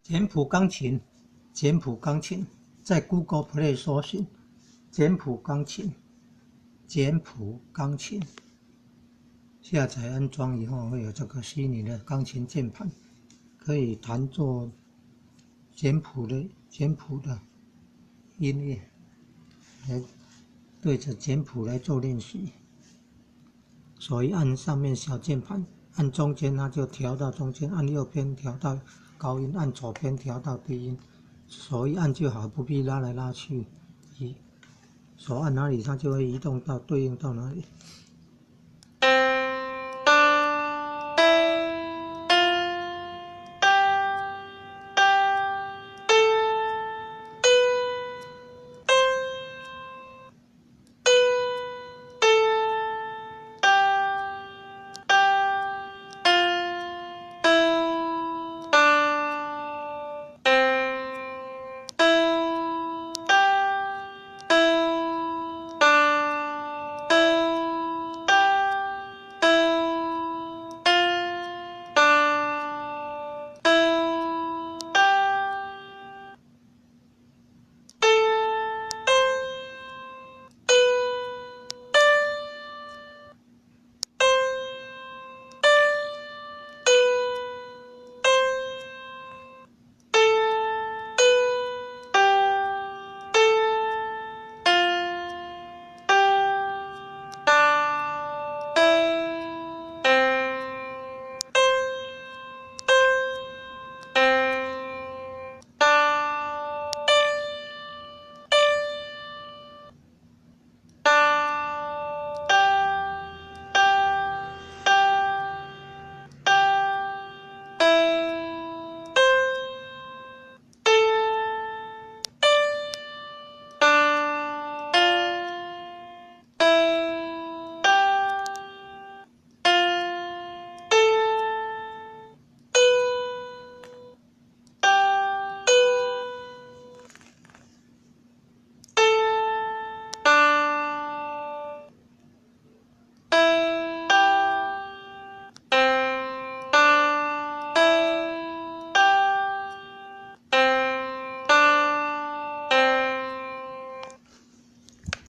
簡譜鋼琴，簡譜鋼琴，在 Google Play 搜尋簡譜鋼琴，簡譜鋼琴，下載安裝以後會有這個虛擬的鋼琴鍵盤，可以彈奏簡譜的音樂，來對著簡譜來做練習。手一按上面小鍵盤，按中間它就調到中間，按右邊調到高音，按左邊調到低音，手一按就好，不必拉來拉去。移手按哪裡，它就會移動到對應到哪裡。